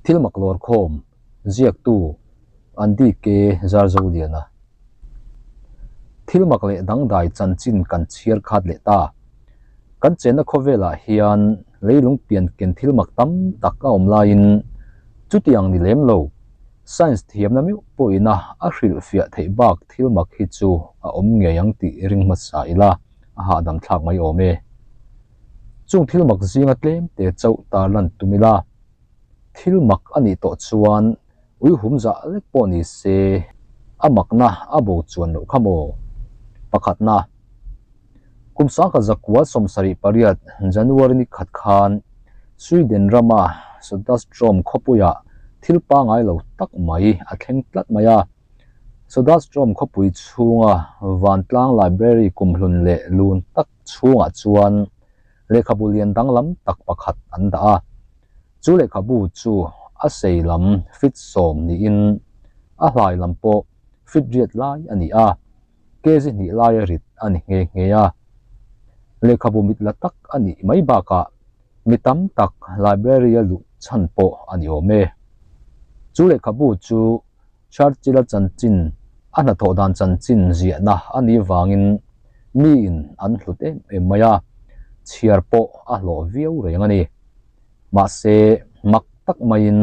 Thil mak lawrkhawm ziaktu Andy K. Zarzoliana. Thil mak leh dangdai chanchin kan chhiar khat leh ta. Kan chenna khawvelah hian leilung pian ken thil mak tam tak a awm laiin chutiang ni lem lo, science thiamna meuh pawhina a hrilhfiah theih bak thil mak hi chu a awm ngei ang tih ring hmasa ila a hahdam thlak mai awm e. Chung thil mak zinga tlem te chauh tarlan tum ila, thil mak a nih tawh chuan uihum zah lek pawh ni se a makna a bo chuan loh kha maw? Pakhatna, kum sangkhat zakua 78 January ni khat khan Sweden rama Söderström khawpuiah thil pangngai lo tak mai a thleng tlat mai a. Söderström khawpui chhunga Vantlang Library kumhlun leh lun tak chhungah chuan lehkhabu lian danglam tak pakhat an dah a. Chu lehkhabu chu a sei lam feet 10 niin a hlai lam pawh feet 8 lai a ni a, kg 2 laia rit a ni nghe nghe a. Lehkhabu mit la tak a nih mai bakah mi tam tak library a luh chhan pawh a ni awm e. Chu lehkhabu chu Churchill-a chanchin, a hnathawh dan chanchin ziahna a nih vangin miin an hlut em em mai a, chhiar pawh a hlawh viau reng a ni. Mahse, mak tak maiin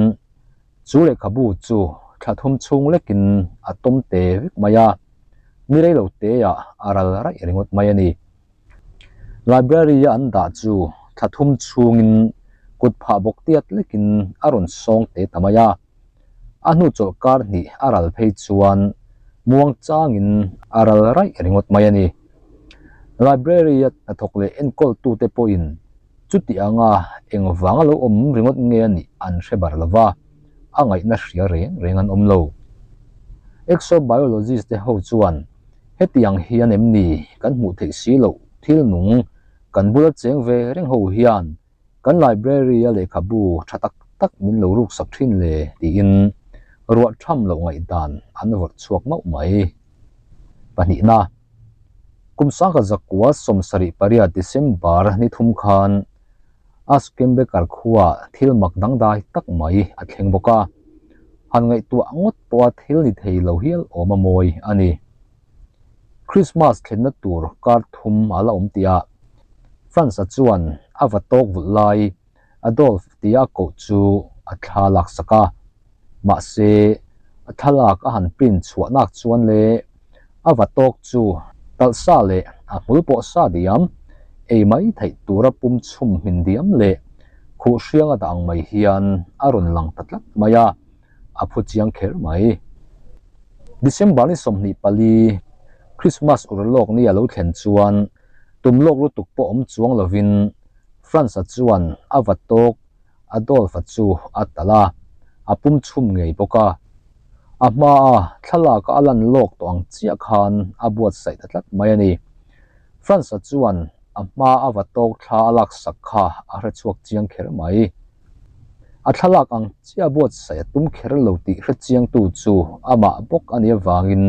chu lehkhabu chu thla thum chhung lekin a tawm te vek mai a, ni rei lo teah a ral raih ringawt mai a ni. Library-a an dah chu thla thum chhungin kut phah bawk tiat lekin a rawn sawng te ta mai a. A hnu chawlh kar hnih a ral phei chuan muang changin a ral raih ringawt mai a ni. Library-a hnathawk leh enkawltute pawhin chuti anga engvanga lo awm ringawt nge a nih an hre bar lo va, a ngaihna hria reng reng an awm lo. Exobiologist te ho chuan hetiang hian em ni kan hmuh theih si loh thil nung kan bula cheng ve reng ho hian kan library-a lehkhabu tha tak tak min lo ruksak thin le tiin ruah tham loh ngaihdan an vawrh chhuak mauh mai. Pahnihna, kum 1978 December ni thum khan Askembekar khuaa thil mak dangdai tak mai a thleng bawk a, han ngaihtuah ngawt pawha thil ni thei lo hial awm a mawi a ni. Christmas thlenna tur kar thum a la awm tih ah Franz-a chuan a va tawk vulh lai Adolf tia a koh chu a thla laksak a. Mahse, a thlalak a han print chhuah nak chuan le a va tawk chu talh sa leh a hmul pawh sa diam, ei mai theih tura pum chhum hmin diam leh khuh hriang a dah ang mai hian a rawn lang ta tlat mai a. a phu chiang kher mai. December ni 24, Christmas ur lawk ni a lo thlen chuan tum lawk lutuk pawh awm chuang lovin Franz-a chuan a va tawk Adolf-a chu a talh a, a pum chhum ngei bawk a. A hmaa thlalak a lan lawk tawh ang chiah khan a buatsaih ta tlat mai a ni. Franz-a chuan a hmaa a va tawk thla a laksak kha a hrechhuak chiang kher mai. A thlalak ang chiah buatsaih a tum kher lo tih hrechiangtu chu amah bawk a nih avangin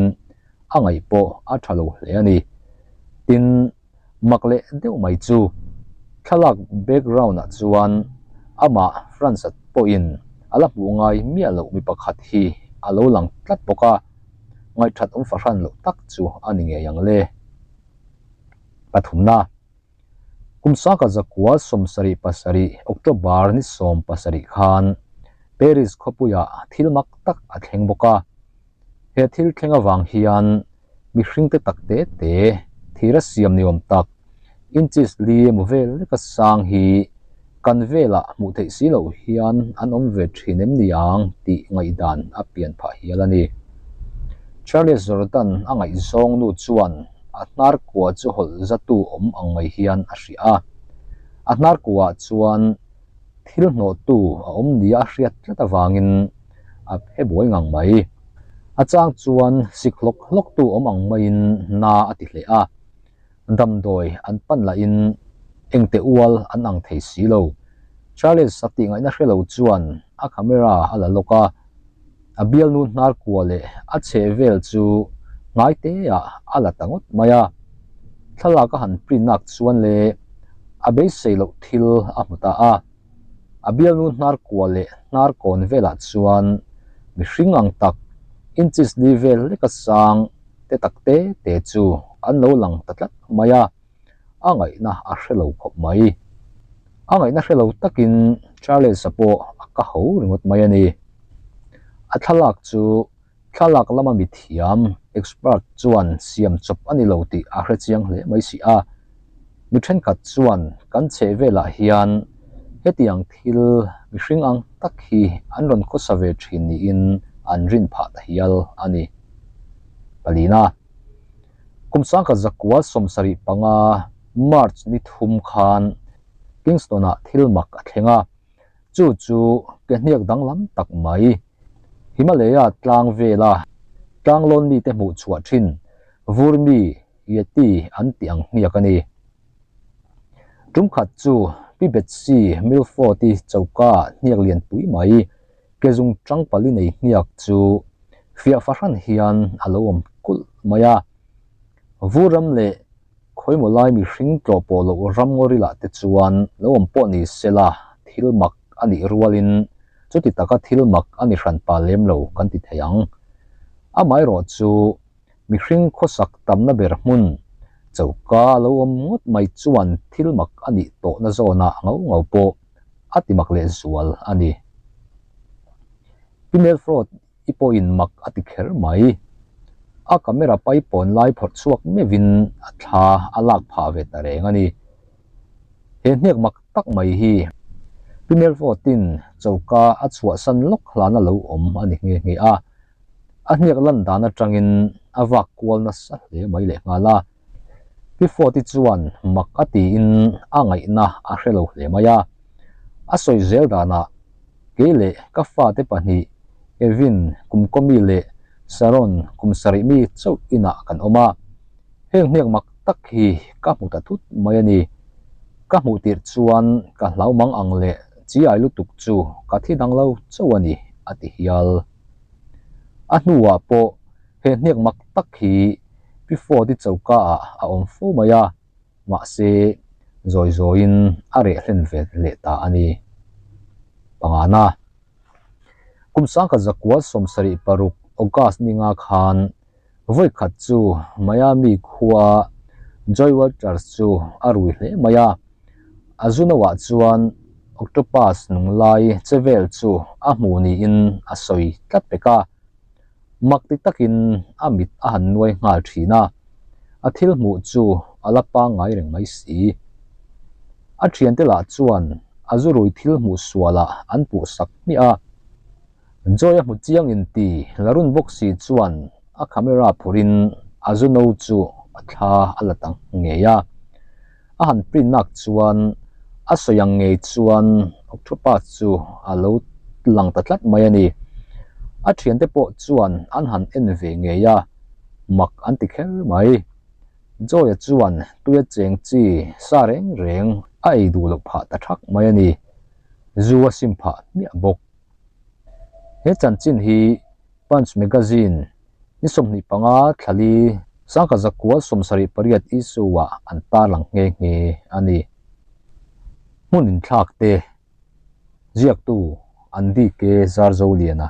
a ngaih pawh a tha lo hle a ni. Tin, mak leh deuh mai chu thlalak background-ah chuan amah Franz-a pawhin a la hmuh ngai miah loh mi pakhat hi a lo lang tlat bawk a, ngaihthat awm fahran loh tak chu a ni ngei ang le. Pathumna. Kum 1977 October ni 17 khan Paris khawpuiah thil mak tak a thleng bawk a. He thil thleng avang hian mihring te tak te te thira siam ni awm tak inches li emaw vel leka sang hi kan velah hmuh theih si loh hian an awm ve thin em ni ang tih ngaihdan a pian phah hial a ni. Charles Jordan a ngaihzawng nu chuan a hnar kua chu hawlh zatu awm ang mai hian a hria a. A hnar kuaah chuan thil hnawhtu a awm nia a hriat tlat avangin a phe buai ngang mai. A chang chuan sik hlawk hlawktu awm ang maiin na a ti hle a. Damdawi an pan lahin engte ual an ang thei si lo. Charles a tih ngaihna hre lo chuan a camera a la lawk a. A bialnu hnar kua leh a chheh vel chu hnai te ah a la ta ngawt mai a. Thlalak a han print nak chuan le a beisei loh thil a hmu ta a. A bialnu hnar kua leh hnar kawn velah chuan mihring ang tak inches li vel leka sang te tak te te chu an lo lang ta tlat mai a, a ngaihna a hre lo khawp mai. A ngaihna hre lo takin Charles-a pawh a ka ho ringawt mai a ni. A thlalak chu Thlalak lama mithiam, expert, chuan siam chawp a ni lo tih a hre chiang hle mai si a. Mi thenkhat chuan kan chheh velah hian hetiang thil mihring ang tak hi an rawn khawsa ve thin niin an rin phah ta hial a ni. Palina, Kum sangkhat zakua 75 March ni thum khan Kingston-ah thil mak a thleng a. Chu chu ke hniak danglam tak mai. Himalaya tlang vela tlanglawn mite hmuh chhuah thin vur mi Yeti an tih ang hniak a ni. Tum khat chu Pi Betsy Milford-i choka hniak lian pui mai ke zung tang pali nei hniak chu fiah fahran hian a lo awm kulh mai a. Vur ram leh Khawimaw lai mihring tlawh pawh loh ram ngawrilah te chuan lo awm pawh ni sela thil mak a nih rualin chuti taka thil mak a ni hran pa lem lo kan ti thei ang. Amaherawh chu mihring khawsak tamna ber hmun choka a lo awm ngawt mai chuan thil mak a nih tawhna zawnah ngau ngau pawh a ti mak lehzual a ni. Pi Melford I pawhin mak a ti kher mai. A camera pai pawn lai phawrh chhuak meuhin a thla a lak phah ve ta reng a ni. He hniak mak tak mai hi Pi Melfordin choka a chhuahsan lawk hlan a lo awm a ni nghe nghe a. A hniak lan dan atangin a vak kual nasa hle mai lehnghal a. Pi Ford-i chuan mak a tiin a ngaihna a hre lo hle mai a. A sawi zel danah kei leh ka fate pahnih Kevin kum kawmi leh Sharon kum sarih mi chauh inah kan awm a. Heng hniak mak tak hi ka hmu ta thut mai a ni. Ka hmuh tirh chuan ka hlau mang ang leh chi ai lutuk chu ka thi dang lo chauh a ni, a ti hial. A hnuah pawh He hniak mak tak hi Pi Ford-i choka ah a awm fo mai a, mahse zawi zawiin a reh hlen ve leh ta a ni. Pangana, Kum sangkhat zakua 76 August ninga khan vawi khat chu Miami khua Joy Walters chu a rui hle mai a, a zu no ah chuan octopus nung lai che vel chu a hmu niin a sawi tlat pek a. Mak ti takin a mit a han nuai nghal thin a, a thil hmuh chu a la pangngai reng mai si. A thiante lah chuan a zurui thil hmuh sualah an puh sak hmiah a. Joy a hmu chiang in ti la run bawk si chuan a camera phurhin a zu no chu a thla a la ta ngei a. A han print nak chuan a sawi ang ngei chuan octopus chu a lo lang ta tlat mai a ni. A thiante pawh chuan an han en ve ngei a, mak an ti kher mai. Joy-a chuan tuia cheng chi sa reng reng a ei duh loh phah ta thak mai a ni. Zu a sim phah hmiah bawk. He chanchin hi Punch Magazine Ni 25 thlali sangkhat zakua 78 issue-ah an tarlang nghe nghe a ni. Hmun inthlak te ziaktu Andy K. Zarzoliana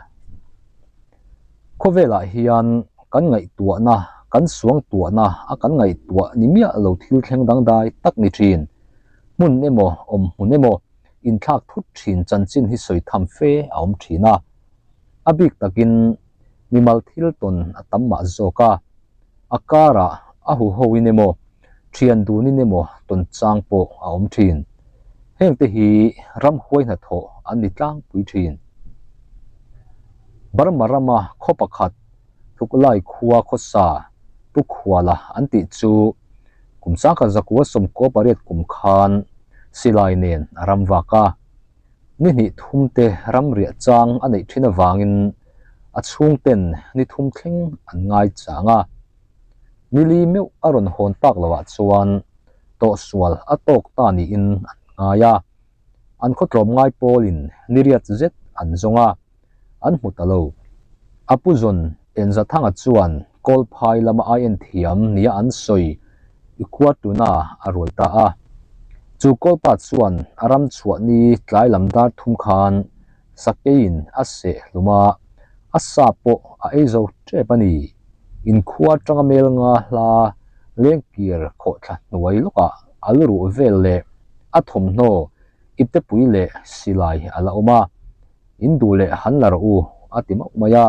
Khawvelah hian kan ngaihtuahna, kan suangtuahna a kan ngaihtuah ni miah lo thil thleng dangdai tak ni thin. Hmun emaw, awmhmun emaw inthlak thut thin chanchin hi sawi tham fe a awm thin a. A bik takin mimal thil tawn a tam mah zawk a, a karah a huhoin emaw, thian dunin emaw tawn chang pawh a awm thin. Hengte hi ramhuai hnathawh an ni tlangpui thin. Burma rama khaw pakhat Thuklai khua khawsa Pu Khuala an tih chu kum sangkhat zakua 98 kum khan silai nen a ram vak a. Ni hnih thum te ram riah chang a neih thin avangin a chhungten ni thum thleng an ngai chang a. Ni li meuh a rawn hawn tak loh ah chuan tawhsual a tawk ta niin an ngai a. An khawtlawm ngai pawlin ni riat zet an zawng a, an hmu ta lo. A pu zawn Enzathanga chuan Kawlphai lama ai en thiam nia an sawi i khua tuna a ruai ta a. Chu kawlpa chuan a ram chhuah ni tlai lam dar thum khan sakeiin a seh hlum a, a sa pawh a ei zo tep a ni. Inkhua atanga mel nga hla lengkir khawhthla hnuai lawkah a lu ruh vel leh a thawmhnaw iptepui leh silai a la awm a, in duh leh han la rawh u a ti mauh mai a.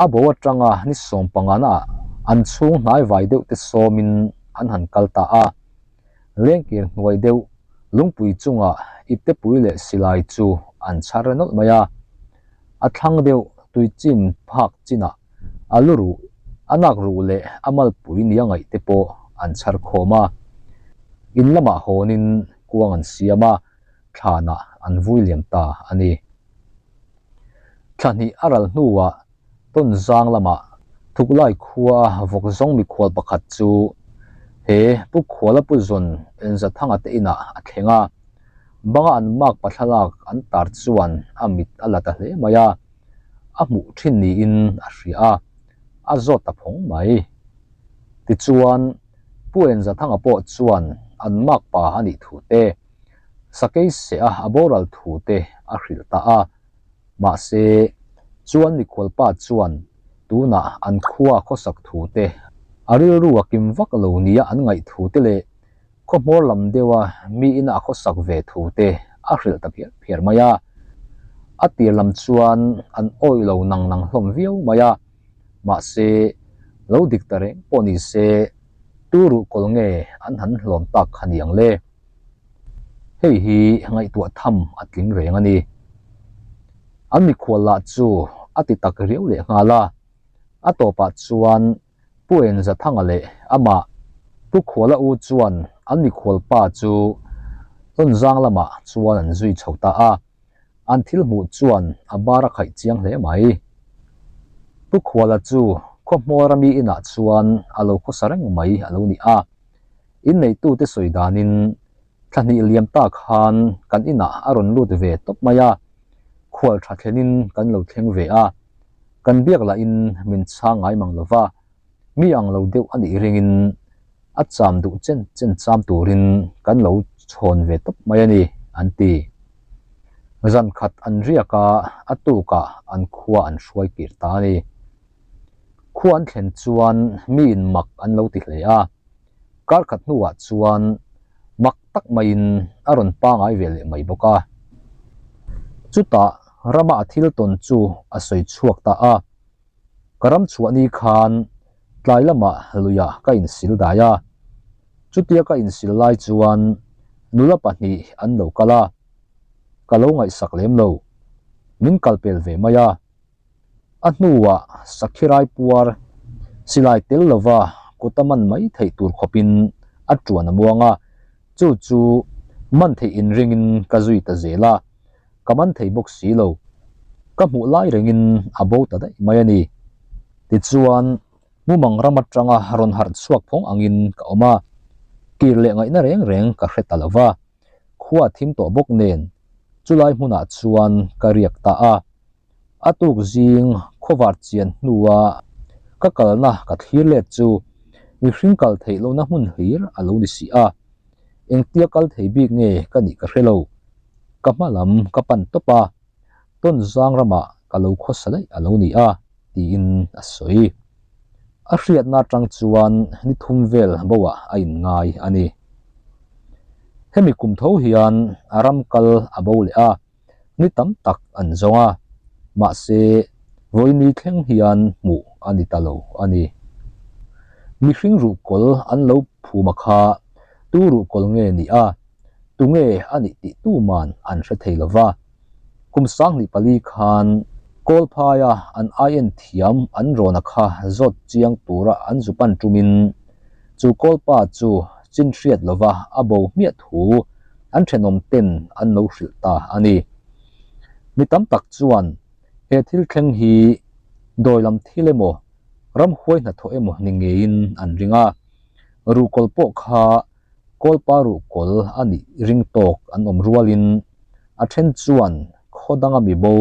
A bo atanga ni sawmpangana ah an chhung hnai vai deuh te sawmin an han kal ta a. Lengkir hnuai deuh lungpui chungah iptepui leh silai chu an chhar re nawlh mai a. A thlang deuh tuichim phak chinah a lu ruh, a nak ruh leh a malpui nia ngaih te pawh an chhar khawm a. In lamah hawnin kuang an siam a, thlanah an vui liam ta a ni. Thla hnih a ral hnuah Tawnzang lamah Thuklai khua vawk zawng mikhual pakhat chu he Pu Khuala Pu Zawn Enzathanga te inah a thleng a. Banga an mak pathlalak an tar chuan a mit a la ta hle mai a, a hmuh thin niin a hria a, a zawt ta phawng mai. Tichuan, Pu Enzathanga pawh chuan an mak pa a nih thu te, sakei seh a a boral thu te a hrilh ta a. Mahse, chuan mikhualpa chuan tunah an khua khawsak thu te, a rilru a kim vak lo nia an ngaih thu te leh khaw hmawr lam deuha mi ina a khawsak ve thu te a hrilh ta phiar phiar mai a. A tir lam chuan an awih lo nang nang hlawm viau mai a. Mahse, lo dik ta reng pawh ni se, tu ruhkawl nge an han hlawm tak kha niang le? Hei hi ngaihtuah tham a tling reng a ni. An mikhual lah chu a ti tak riau leh nghal a. A tawpah chuan Pu Enzathanga leh amah Pu Khuala u chuan an mikhual pa chu Hlawnzang lamah chuan an zui chho ta a. An thil hmuh chuan a bar a khaih chiang hle mai. Pu Khuala chu khaw hmawra mi inah chuan a lo khawsa reng mai a lo ni a. Inneitute sawi danin thla hnih liam ta khan kan inah a rawn lut ve tawp mai a, khual tha thlenin kan lo thleng ve a, kan biak lahin min chhang ngai mang lo va, mi ang lo deuh a nih ringin a cham duh chen chen cham turin kan lo chhawn ve tawp mai a ni, an ti. Zan khat an riak a, a tukah an khua an hruai kir ta a ni. Khua an thlen chuan miin mak an lo ti hle a, kar khat hnuah chuan mak tak maiin a rawn pangai ve leh mai bawk a. Chutah rama a thil tawn chu a sawi chhuak ta a, Ka ram chhuah ni khan tlai lamah luiah ka insil dai a, chutia ka insil lai chuan nula pahnih an lo kal a, ka lo ngaihsak lem lo, min kalpel ve mai a. A hnuah Sakhirai puar silai tel lova kut a man mai theih tur khawpin a tuan a muang a, chu chu man theih inringin ka zui ta zel a, ka man thei bawk si lo. Ka hmuh lai rengin a bo ta daih mai a ni. Tichuan, mumang ram atanga rawn harh chhuak phawng angin ka awm a, kir leh ngaihna reng reng ka hre ta lova, khua a thim tawh bawk nen chulai hmunah chuan ka riak ta a. A tuk zing khawvar chian hnua ka kalna ka thlir let chu mihring kal theih lohna hmun hlir a lo ni si a, engtia kal thei bik nge ka nih ka hre lo. Ka hma lam ka pan tawp a, Tawnzang ramah ka lo khawsa daih a lo ni a, tiin a sawi. A hriatna atang chuan ni thum vel boah a inngai a ni. Hemi kum tho hian a ram kal a bo leh a. ni tam tak an zawng a, mahse vawiini thleng hian hmuh a ni ta lo a ni. Mihring ruhkawl an lo phum a kha tu ruhkawl nge ni a, tunge a nih tih tuman an hre thei lo va. Kum 24 khan Kawlphaia an aien thiam an rawn a kha zawt chiang tura an zu pan tumin chu Kawlpa chu chin hriat lova a bo hmiah thu an thenawm ten an lo hrilh ta a ni. Mi tam tak chuan he thil thleng hi dawi lam thil emaw, ramhuai hnathawh emaw ni ngeiin an ring a. Ruhkawl pawh kha Kawlpa ruhkawl a nih ring tawk an awm rualin a then chuan khaw danga mi bo,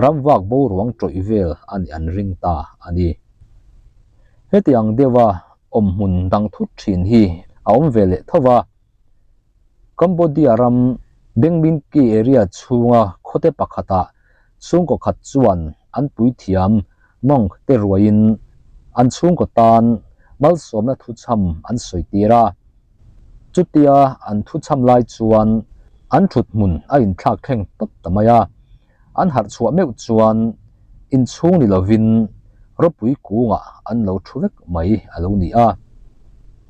ramvak bo ruang tawih vel a nih an ring ta a ni. Hetiang deuha awmhmun dang thut thin hi a awm ve leh tho va. Cambodia ram Bengminki area chhunga khawte pakhatah chhungkaw khat chuan an puithiam monk te ruaiin an chhungkaw tan malsawmna thuchham an sawi tir a. Chutia an thuchham lai chuan an thut hmun a inthlak thleng tawp ta mai a. An harh chhuah meuh chuan inchhung ni lovin ropui kungah an lo thu vek mai a lo ni a.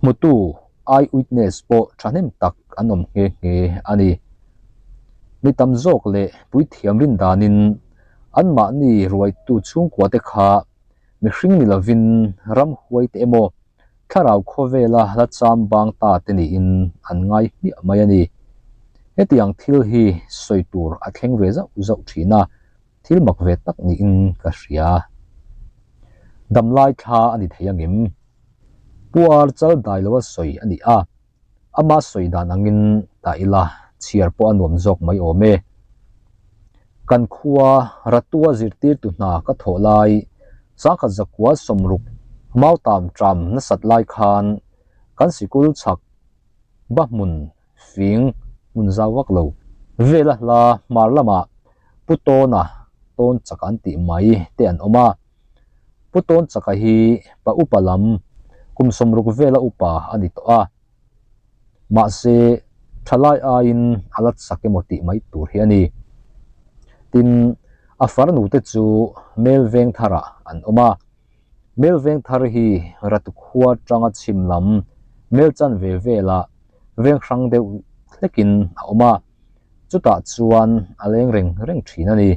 Hmutu eye witness pawh thahnem tak an awm nghe nghe a ni. Mi tam zawk leh puithiam rin danin anmahni ruaitu chhungkuate kha mihring ni lovin ramhuai te emaw thlarau khawvela la cham bang ta te niin an ngai hmiah mai a ni. Hetiang thil hi sawi tur a thleng ve zauh zauh thin a, thil mak ve tak niin ka hria. Damlai thla a ni thei angem? Puar chal dai loa sawi a ni a, ama sawi dan angin dah ila chhiar pawh a nuam zawk mai awm e. Kan khua Ratua zirtirtu hna ka thawh lai sangkhat zakua sawmruk mautam tram nasat lai khan kan sikul chhak ba hmun fing hmun zau vak lo vela hla hmar lamah Pu Tawna tawn chak an tih mai te an awm a. Pu Tawn chaka hi pa upa lam kum 60 vela upa a ni tawh a. Mahse, thalai aiin a la chak emaw tih mai tur hi a ni. Tin, a farnu te chu Mel veng tharah an awm a. Mel veng thar hi Ratu khua tanga chhim lam mel chanve velah veng hrang deuh hlekin a awm a. Chutah chuan a leng reng reng thin a ni.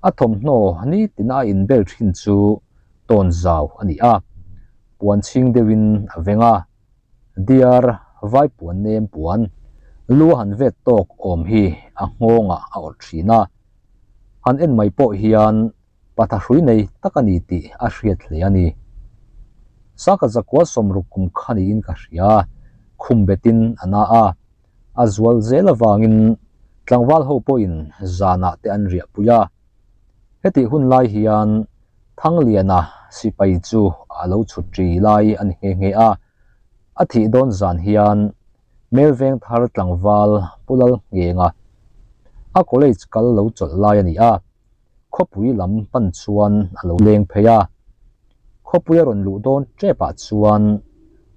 A thawmhnaw nitina a inbel thin chu tawn zau a ni a, puan chhing deuhin a veng a, diar vai puan nem puan lu a han vet tawk awm hi a nghawngah a awrh thin a, han en mai pawh hian patha hrui nei tak a ni tih a hriat hle a ni. Sangkhat zakua 60 kum kha niin ka hria, khum betin a na a, a zual zel avangin tlangval ho pawhin zanah te an riahpui a. Hetih hun lai hian Thangliana sipai chu a lo chhut ṭi lai a ni nghe nghe a. A thih dawn zan hian Melveng thar tlangval Pu Lalnghenga a college kal lo chawlh lai a ni a. Khawpui lam pan chuan a lo leng phei a. Khawpui a rawn luh dawn ṭepah chuan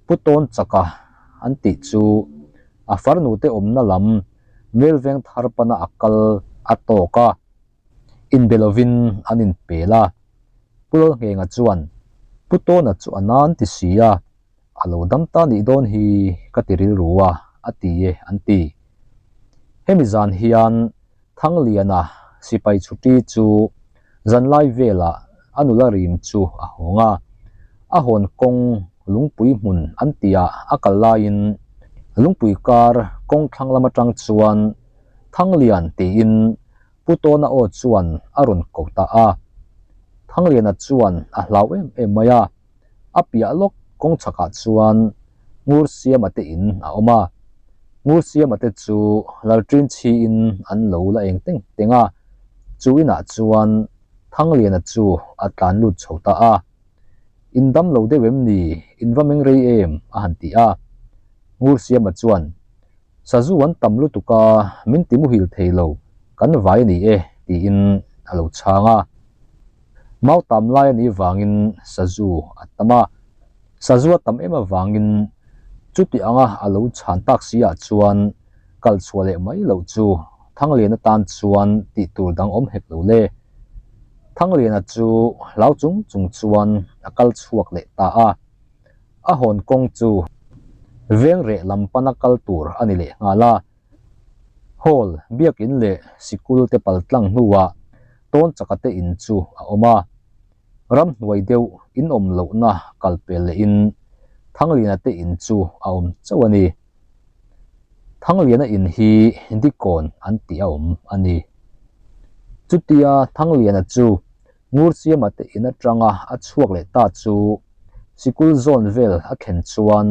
Pu Tawn chaka an tih chu a farnute awmna lam Melveng thar pana a kal a tawk a. Inbe lovin an inpel a. Pu Lalnghenga chuan, Pu Tawna chu a nan ti si a, a lo dam ta nih dawn hi ka ti rilru a, a ti e an ti. Hemi zan hian Thangliana sipai chhuti chu zanlai velah a nula rim chu a hawng a. A hawn kawng lungpui hmun an tihah a kal laiin lungpui kar kawng thlang lam atang chuan Thanglian tiin Pu Tawna aw chuan a rawn ko ta a. Thangliana chuan a hlau em em mai a. A piah lawk kawng chhakah chuan Ngursiama te in a awm a. Ngursiama te chu lalṭin chhiin an lo la eng teng teng a. Chu inah chuan Thangliana chu a tlan lut chho ta a. In dam lo deuh em ni? In va meng rei em? a han ti a. Ngursiama chuan Sazu an tam lutuk a, min ti muhil thei lo, kan vai a ni e, tiin a lo chhang a. Mau tam lai a nih vangin sazu a tam a, sazu a tam em avangin chuti anga a lo chhan tak si ah chuan kal chhuah leh mai loh chu Thangliana tan chuan tih tur dang awm hek lo le. Thangliana chu hlau chung chung chuan a kal chhuak leh ta a. A hawn kawng chu veng reh lam pana kal tur a ni leh nghal a. Hall, biakin leh sikul te pal tlang hnuah tawn chaka te in chu a awm a. Ramhnuai deuh in awm lohna kal pel lehin Thangliana te in chu a awm chauh a ni. Thangliana in hi Dikawn an tih a awm a ni. Chutia Thangliana chu Ngursiama te in atanga a chhuak leh ta chu sikul zawn vel a thlen chuan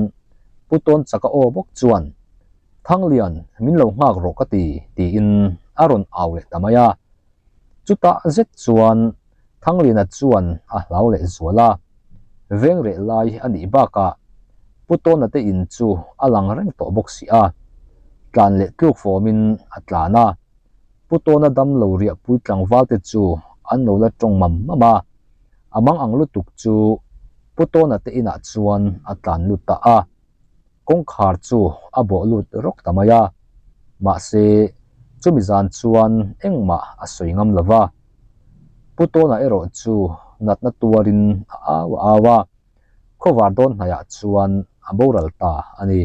Pu Tawn chaka aw bawk chuan, Thanglian, min lo nghak rawh ka ti, tiin a rawn au leh ta mai a. Chutah zet chuan Thangliana chuan a hlau leh zual a, veng reh lai a nih bakah Pu Tawna te in chu a lang reng tawh bawk si a. Tlan leh tluk fawmin a tlan a, Pu Tawna damlo riahpui tlangvalte chu an lo la tawng mam mam a, a mang ang lutuk chu Pu Tawna te inah chuan a tlan lut ta a, kawngkhar chu a bawh lut rawk ta mai a, mahse chumi zan chuan engmah a sawi ngam lo va. Pu Tawna erawh chu natna tuarin a au a au a. Khawvar dawn hnaiah chuan a boral ta a ni.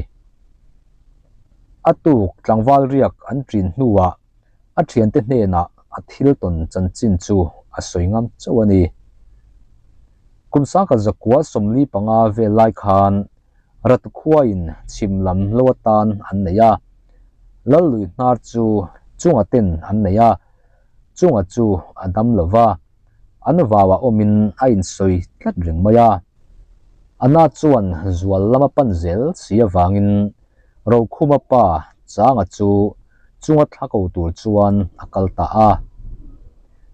A tuk tlangval riak an ṭin hnuah a ṭhiante hnenah a thil tawn chanchin chu a sawi ngam chauh a ni. Kum sangkhat zakua 45 vel lai khan Ratukhuaiin chhim lam lo atan an nei a, Lallui hnar chu chunga ten an nei a, chunga chu a dam lo va. An vauah awmin a insawi tlat reng mai a. Anna chuan zual lama pan zel si avangin Rokhuma pa Changa chu chunga thla ko tur chuan a kal ta a.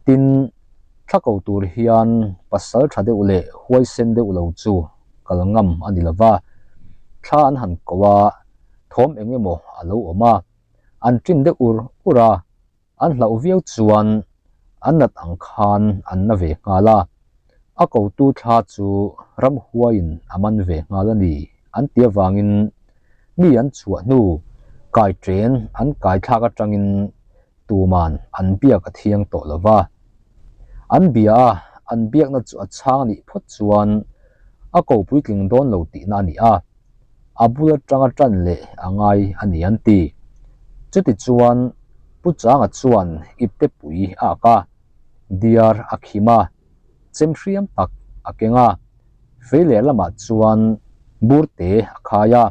Tin, thla ko tur hian pasal tha deuh leh huaisen deuh lo chu kal ngam a ni lova, thla an han ko a, thawm eng emaw a lo awm a, an ṭin deuh ur ur a. An hlauh viau chuan an nat ang khan an na ve nghal a, a kotu thla chu ramhuaiin a man ve nghal a ni an ti avangin mi an chhuah hnu kai ṭen an kai thlak aṭangin tuman an biak a thiang tawh lo va. An bia a, an biakna chu a chhang a nih phawt chuan a ko puitling dawn lo tihna a ni a. A bul atanga tan leh a ngai a ni an ti. Chutichuan Pu Changa chuan ipte pui a ak a, diar a khim a, chem hriam tak a keng a, fei leh lamah chuan burte a khai a,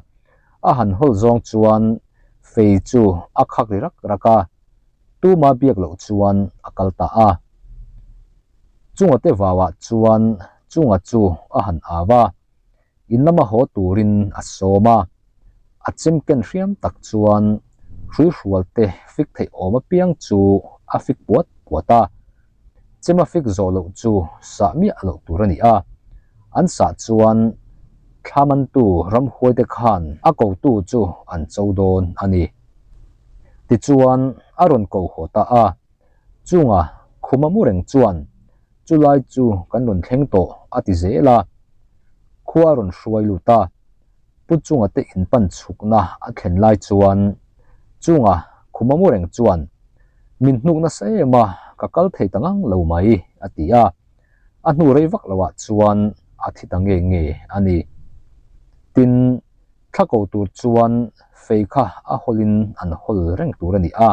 a han hawl zawng chuan fei chu a khak ri rak rak a, tuma biak loh chuan a kal ta a. Chunga te vauah chuan Chunga chu a han au a. In lama haw turin a sawm a, a chem ken hriam tak chuan hruihrual te fik theih awm apiang chu a fik puat puat a, chem a fik zawh loh chu sah miah loh tur a ni a, an sah chuan thla mantu ramhuai te khan a kotu chu an cho dawn a ni. Tichuan a rawn ko haw ta a, chunga khuma mu reng chuan Chulai chu kan rawn thleng tawh a ti zel a, khua a rawn hruai lut a, Pu Chunga te in pan chhukna a thlen lai chuan Chunga khuma mu reng chuan min hnuk nasa em a, ka kal thei ta ngang lo mai a ti a, a hnu rei vak loah chuan a thi ta nge nge a ni. Tin, thla ko tur chuan fei kha a hawlin an hawl reng tur a ni a.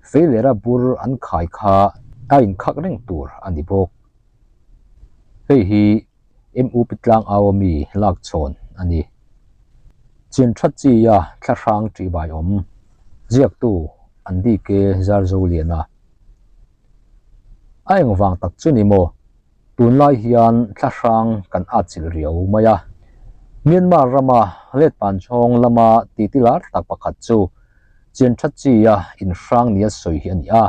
Feilera bur an khai kha a inkhak reng tur a ni bawk. Hei hi MUP tlangau a mi lakchhawn a ni. Chian that chi a thlahrang ṭihbai awm. Ziaktu Andy K. Zarzoliana. A engvang tak chu ni maw? Tunlai hian thlahrang kan atchilh riau mai a. Myanmar rama letpanchhawng lama titi lar tak pakhat chu Chianṭhatchia inhrang nia sawi hi a ni a.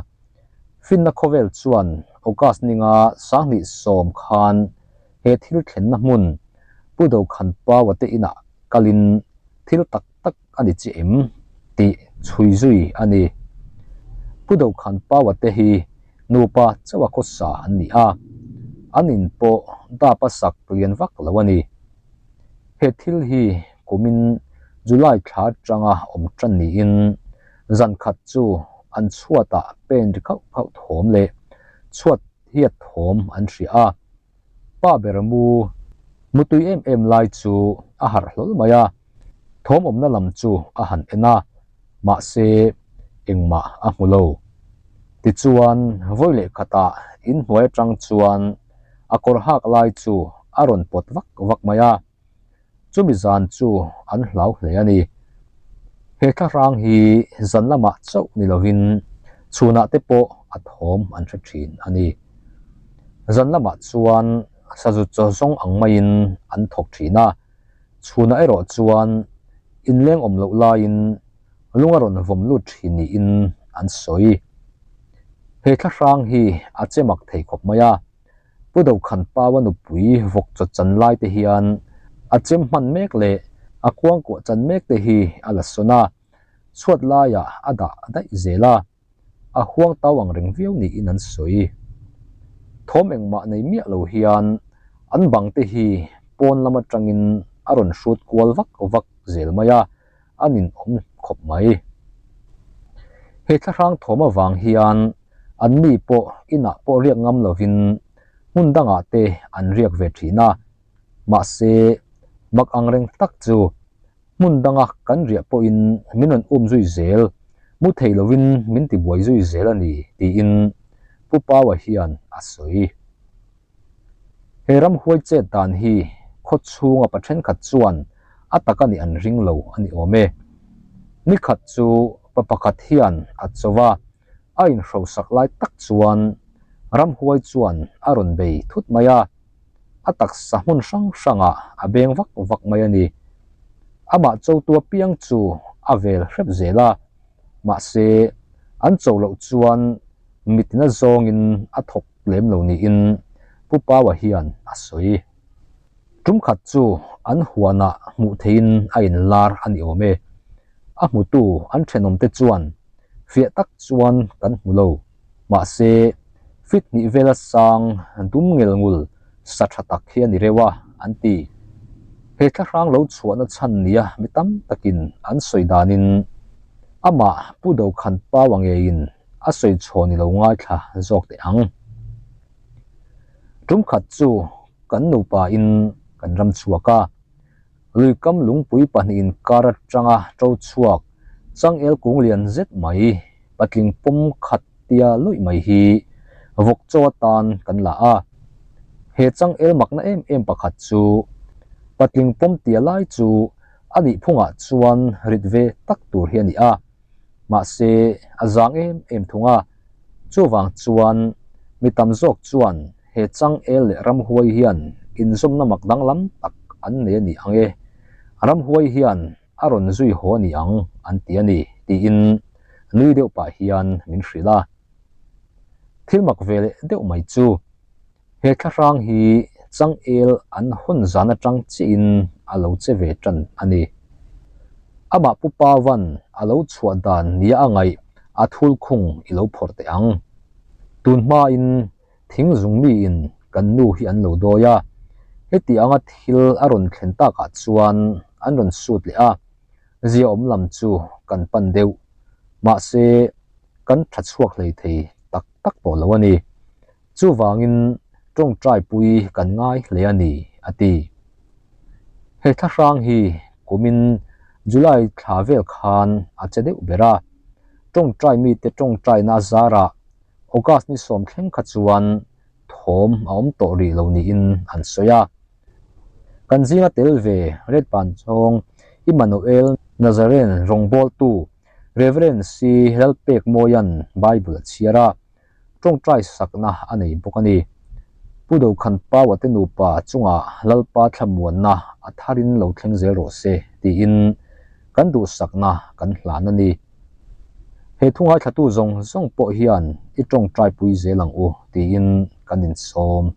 Finna khawvel chuan August ninga 2010 khan he thil thlenna hmun Pu Dokhanpaua te inah kalin thil tak tak a ni chiah em tih chhui zui a ni. Pu Dokhanpaua te hi nupa chauha khawsa an ni a, an in pawh dap a sak lian vak lo a ni. He thil hi kumin July thla atanga awm tan niin zan khat chu an chhuatah pen ri khauh khauh thawm leh chhuat hiat thawm an hria a. Pa ber mu mutui em em lai chu a harh hlawl mai a, thawm awmna lam chu a han en a, mahse engmah a hmu lo. Tichuan vawi leh khatah inhnuai atang chuan a kawr hak lai chu a rawn pawt vak vak mai a, chumi zan chu an hlau hle a ni. He thlahrang hi zan lamah chauh ni lovin chhunah te pawh a thawm an hre thin a ni. Zan lamah chuan sazu chaw zawng ang maiin an thawk thin a, chhunah erawh chuan inleng awm loh laiin lung a rawn vawm lut thin niin an sawi. He thlahrang hi a che mak thei khawp mai a, Pu Dokhanpaua nupui vawk chaw chan lai te hian a chem hman mek leh a kuangkuah chan mek te hi a la sawn a. Chhuat laiah a dah daih zel a, a huang tau ang reng viau niin an sawi. Thawm engmah nei miah lo hian an bang te hi pawn lam atangin a rawn hrut kual vak vak zel mai a, a ninawm khawp mai. He thlahrang thawm avang hian an mi pawh inah pawh riak ngam lovin hmun dangah te an riak ve thin a, mahse mak ang reng tak chu Hmun danga kan riah pawhin min rawn um zui zel, mu thei lovin min ti buai zui zel a ni, tiin Pu Paua hian a sawi. He ramhuai chet dan hi khaw chhunga pa thenkhat chuan a tak a nih an ring lo a ni awm e. Ni khat chu pa pakhat hian a cho va, a inhrosak lai tak chuan ramhuai chuan a rawn bei thut mai a. A taksa hmun hrang hrangah a beng vak vak mai a ni. Amah chotu apiang chu a vel hrep zel a, mahse an cho loh chuan mitin a zawngin a thawk lem lo niin Pu Paua hian a sawi. Tum khat chu an huanah hmuh theihin a inlar a ni awm e. A hmutu an thenawmte chuan fiah tak chuan kan hmu lo. Mahse, fit hnih vela sang dum ngel ngul sa tha tak hi a ni reuh a, an ti. He thlahrang lo chhuahna chhan nia mi tam takin an sawi danin amah Pu Dokhan Paua ngeiin a sawi chhawn i lo ngaithla zawk teh ang. Tum khat chu kan nupain kan ram chhuak a, Luikam lungpui pahnihin kar atanga to chhuak changel kung lian zet mai patling pawm khat tia lawih mai hi vawk chaw atan kan la a. He changel makna em em pakhat chu patling pawm tia lai chu a nih phungah chuan rit ve tak tur hi a ni a. Mahse a zang em em thung a. Chuvang chuan mi tam zawk chuan He changel leh ramhuai hian inzawmna mak danglam tak an nei a ni ang e, ramhuai hian a rawn zui haw a ni ang an ti a ni, tiin nui deuh pah hian min hrilh a. Thil mak ve leh deuh mai chu, he thlahrang hi changel an hawn zan atang chiahin a lo che ve tan a ni. Amah Pu Pavan a lo chhuah dan nia a ngaih a thulkhung i lo phawrh teh ang. Tun hmain Thing zung miin kan nu hi an lo dawi a, heti anga thil a rawn thlen takah chuan an rawn sut leh a, ziaawm lam chu kan pan deuh. Mahse, kan tha chhuak hlei thei tak tak tawh lo a ni. Chuvangin tawngtaipui kan ngai hle a ni, a ti. He thlahrang hi kumin July thla vel khan a che deuh ber a, tawngtai mite tawngtaina zarah August ni sawm thleng kha chuan thawm a awm tawh rih lo niin an sawi a. Kan zinga tel ve Red Panchawng Immanuel Nazarene rawngbawltu Rev. C. Lalpekmawia'n Bible a chhiar a, tawngtai sakna a nei bawk a ni. Pu Dokhan Paua te nupa chungah Lalpa thlamuanna a tharin lo thleng zel rawh se tiin kan duhsakna kan hlan a ni. He thu ngaithlatu zawng zawng pawh hian i tawngtaipui zel ang u tiin kan insawm.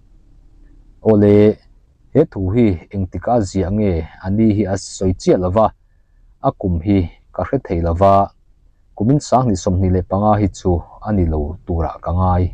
Awle, he thu hi engtika a ziah nge a ni hi a sawi chiah lo va, a kum hi ka hre thei lo va, kumin 2025 hi chu a ni lo turah ka ngai.